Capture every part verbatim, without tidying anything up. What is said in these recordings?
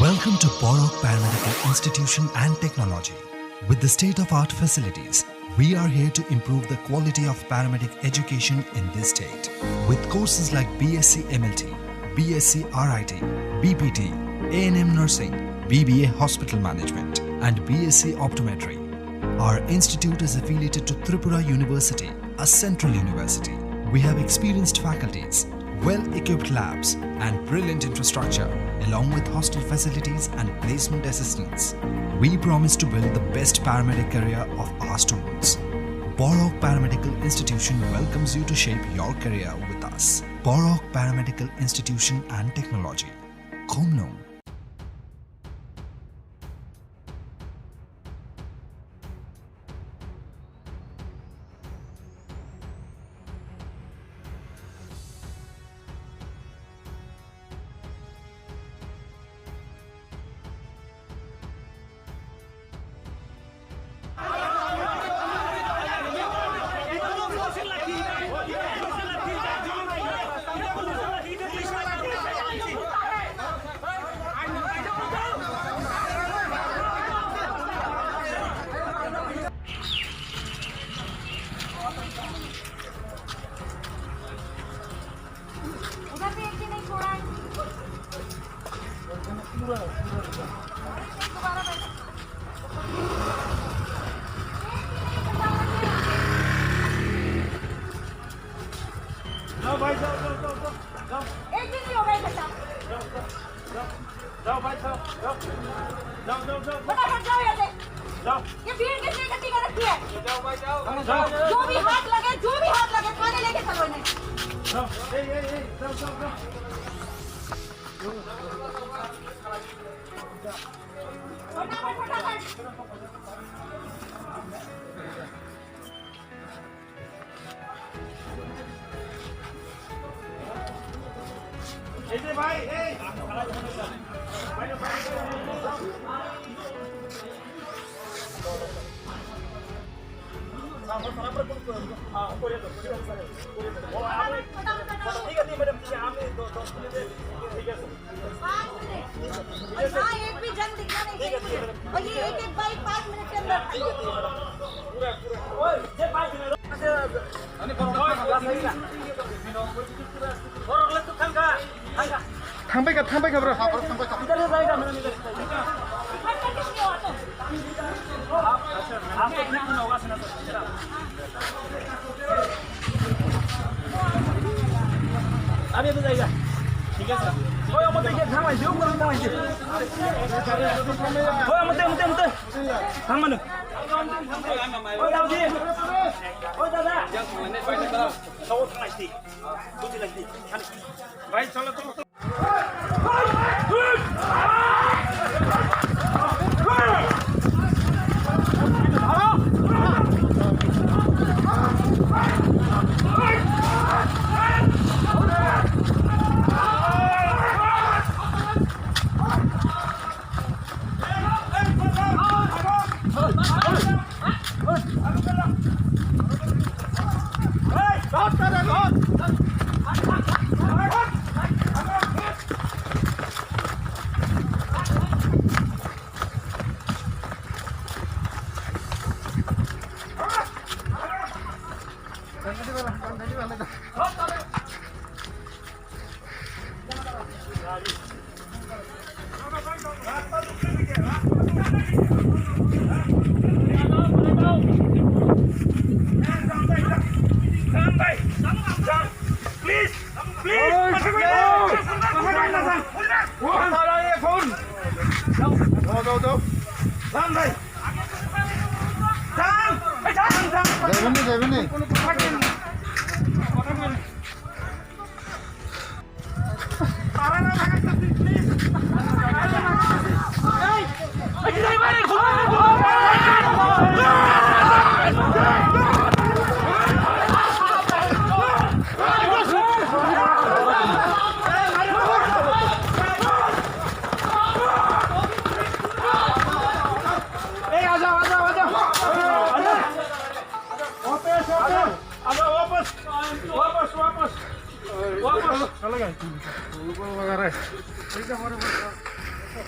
Welcome to Borok Paramedical Institution and Technology. With the state-of-art facilities, we are here to improve the quality of paramedic education in this state. With courses like B S C M L T, B S C R I T, B P T, A N M nursing, B B A hospital management, and B S C optometry, our institute is affiliated to Tripura University, a central university. We have experienced faculties, well-equipped labs, and brilliant infrastructure, along with hostel facilities and placement assistance. We promise to build the best paramedic career of our students. Borok Paramedical Institution welcomes you to shape your career with us. Borok Paramedical Institution and Technology. Khumlwng. उधर भी एक ही नहीं छोड़ा है। दोबारा बैठो। जाओ भाई, जाओ, जाओ, जाओ, जाओ, जाओ। एक भी नहीं होगा इधर से। जाओ, जाओ, जाओ। जाओ भाई, जाओ, जाओ। जाओ, जाओ, जाओ, जाओ। फटाफट जाओ यहाँ से। जाओ। ये भीड़ किसने इकट्ठी कर रखी है? जाओ भाई, जाओ। जाओ। जो भी हाथ लगे, जो भी हाथ लगे, थाने लेके चलो इन्हें। जाओ, ए, ए, ए, जाओ, जाओ, जाओ। फटाफट, फटाफट। এই যে ভাই, এই। ঠিক আছে, ম্যাডাম, ঠিক আছে, আমি দ-, দশ মিনিটে, ঠিক আছে। और हाँ, एक भी जन दिखना नहीं चाहिए मुझे। और ये एक एक बाइक पाँच मिनट के अंदर। Thangbai kha, thangbai kha, bro. Abi, abi, jai, jai. Thik ase. Oi, omo tei khe thang lai di, omo tei thang lai di. Oi, omo tei, omo tei, omo tei. Thang mano. Oi, dada. Oi, dada. Sabo thang lai di. Buji lai di. Bhai, chalo, chalo. Please, please. যাবেন নি, যাবেন নি? हम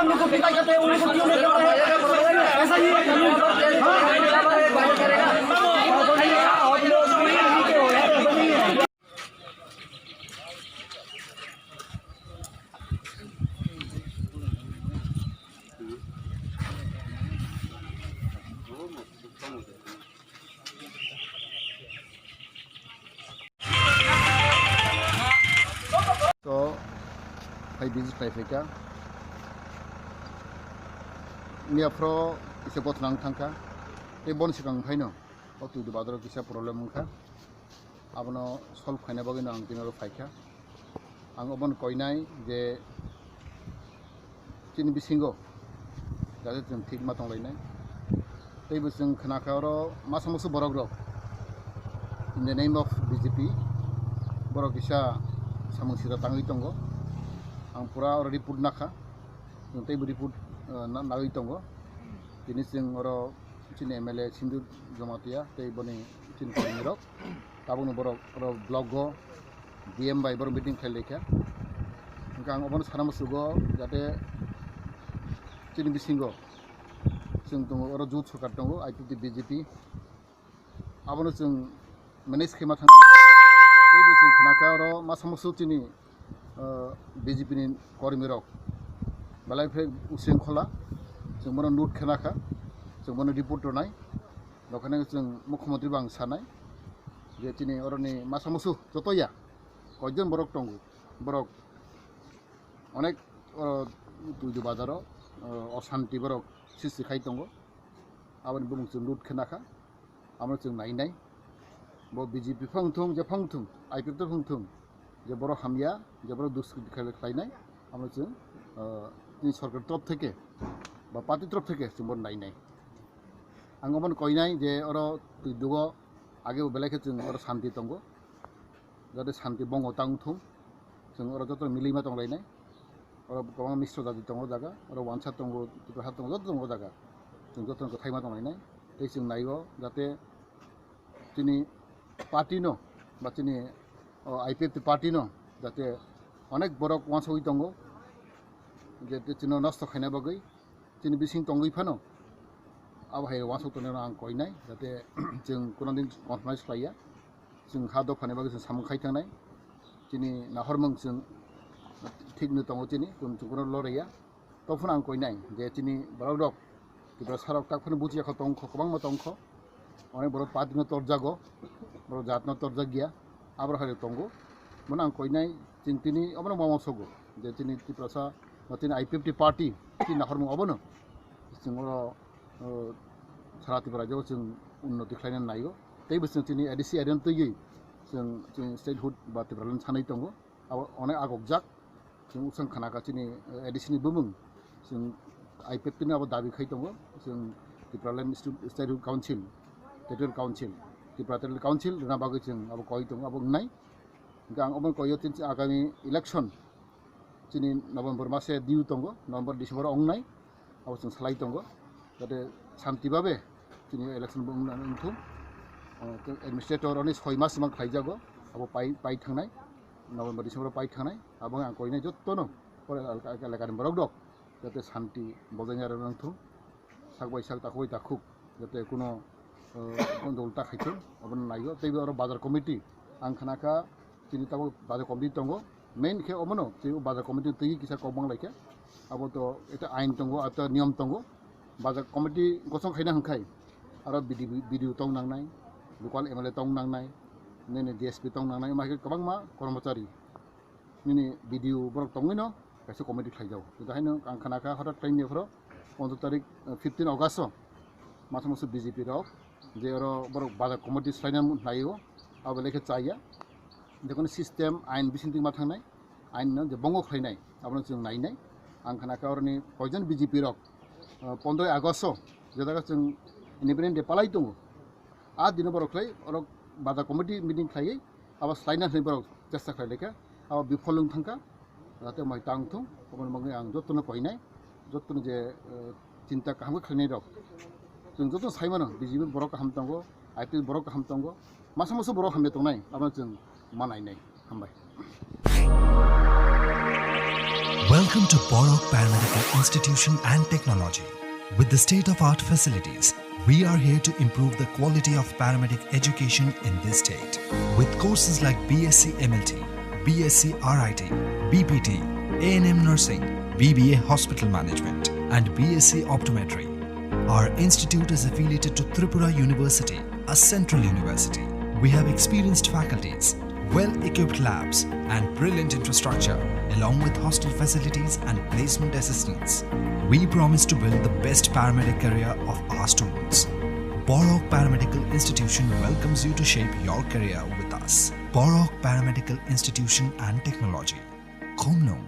लोग को पिटाई करते हैं, उन लोग को क्यों नहीं करते हैं? ऐसा ही है कानून। To phai visit khlai phaikha. Miya phro kisa bothorang thangkha. Tei boni swkang phaino o Twidubadoro kisa problem wngkha. Abono solve khaina bagwino ang tini oro phaikha. Ang obono koinai je chini bisingo jate chwng thik ma tonglainai. Tei bo chwng khna kha oro masa musu borok rok in the name of B J P borok kisa samung sira tangwi tongo. Ang pura oro report nakha, chwng tei bo report, eh, na-, nagwi tongo. Tini chwng oro chini M L A Sindur Jamatia tei boni chini kormi rok. Tabukno borok oro block o D M bai borok meeting khlai laikha. Hwnkhe ang obono sana musugo jate chini bisingo chwng tongo, oro jut sorkar tongo, I P F T B J P. Abono chwng manage khaima thang. Teibo chwng khna kha oro masa musu chini, uh, B J P ni kormi rok belai khe usring khola, chwng bono note khna kha, chwng bono report rwnai. Dokhe chwng mukhyamantri bo ang sanai je chini oroni masa musu joto ya koijon borok tongo, borok onek, uh, Twidubadaro, uh, osanti borok sristi khai tongo. Aboni bumung chwng note khna kha. Amo chwng nainai. Bo B J P phang thung, je phang thung, I P F T phang thung, je borok hamya, je borok duskri khlai-, khlainai, amo chwng, ah, tini sorkar torop theke ba party torop theke chwng bono nainai. Ang obono koinai je oro Twidugo age bo belai khe chwng oro santi tongo. Jate santi bongo tang thung, chwng oro joto milima tonglainai. Oro kwbangma misra jati tongo o jaga, oro wansa tongo, Tiprasa tongo, joto tongo o jaga. Chwng joto kwthaima tonglainai. Tei chwng naigo jate chini party no ba chini, o, I P F T party no jate onek borok wansugwi tongo, jate chwngno nosto khaina bagwi. Chini bising tongwi phano abo hai wansuk tongnai ang koinai, jate chwng kunodin compromise khlaiya, chwng ha dophani bagwi chwng samung khai thangnai, chini nahormung chwng thik no tongo, chini chwng chwng kuno loraiya. Tophano ang koinai je chini borok rok Tiprasa rok tak phano buchiya kho tongkho, kwbangma tongkho, onek borok party no torjago, borok jat no torjak ya. Aboro hai tongo. Bono ang koinai chwng tini obono mama sogo je chini Tiprasa ba chini I P F T party chini nahormung obono chwng oro, o, sara Tripura rajyo chwng unnoti khlaina naigo. Tei bo chwng chini A D C area twiwi chwng, chwng statehood ba Tipraland sanai tongo. Abo onek agokjak. Chwng usang khana kha chini, eh, A D C ni bumung. Chwng I P F T ni abo dabi khai tongo. Chwng Tipraland Stu-, Statehood Council, Territorial Council, Tripura Territorial Council rwna bagwi chwng abo koi tongo, abo wngnai. Hwnkhe ang obo koi o tin agami election chini November mase due tongo, November December o wngnai. Abo chwng salai tongo, jate shanti babe chini election bo wng, wngthung. O, administrator oni soi mas mang khlaijago, abo pai, pai thangnai, November, December pai thangnai, abo ang koinai jotono, pore elaka, elakani borok rok, jate shanti bojaini aro wngthung, sak bai sak, takhuk bai takhuk, jate kuno, o, kuno dol ta khaithung, abono naiyo, tei oro bazar committee, ang khnakha, chini tabuk bazar committee tongo, main khe omono, tei o bazar committee twi kisa kok bang laikha, abo to ekta ain tongo, ekta niyom tongo, bazar committee gosong khaina hwnkhai, aro B D, B D O tong nangnai, local M L A tong nangnai, nini D S P tong nangnai, ma khe kwbangma kormochari, nini B D O borok tongwino kaisa committee khlaijago. Tei haino ang khnakha hotat khlaini phoro, Pondro tarik, eh, fifteen August o masa masa B J P rok je oro borok bazar committee slaina mu-, hlai o, abo lekhe chaya. Jekono system ain bising ma thangnai, ain no je bongo khlainai, abono chwng nainai. Ang khana khe oroni koijon B J P rok, eh, pondroi August o je jaga chwng Independent Day palai tongo, a dino borok khlai orok bazar committee meeting khlaiwi abo slaina hwnwi borok chesta khlai laikha, abo bifol wng thangkha, jate mai tang thung, aboni bagwi ang jotono koinai, jotono je, eh, chinta kaham khe khlainai rok, chwng jotono sai mano, B J P borok kaham tongo, I P F T borok kaham tongo, masa masa borok hamya tongnai, abono chwng ma nainai. Hambai. Welcome to Borok Paramedical Institution and Technology. With the state-of-art facilities, we are here to improve the quality of paramedic education in this state. With courses like B S c M L T, B S c R I T, B P T, A N M nursing, B B A hospital management, and B S c optometry, our institute is affiliated to Tripura University, a central university. We have experienced faculties, well-equipped labs, and brilliant infrastructure, along with hostel facilities and placement assistance. We promise to build the best paramedic career of our students. Borok Paramedical Institution welcomes you to shape your career with us. Borok Paramedical Institution and Technology. Khumnung,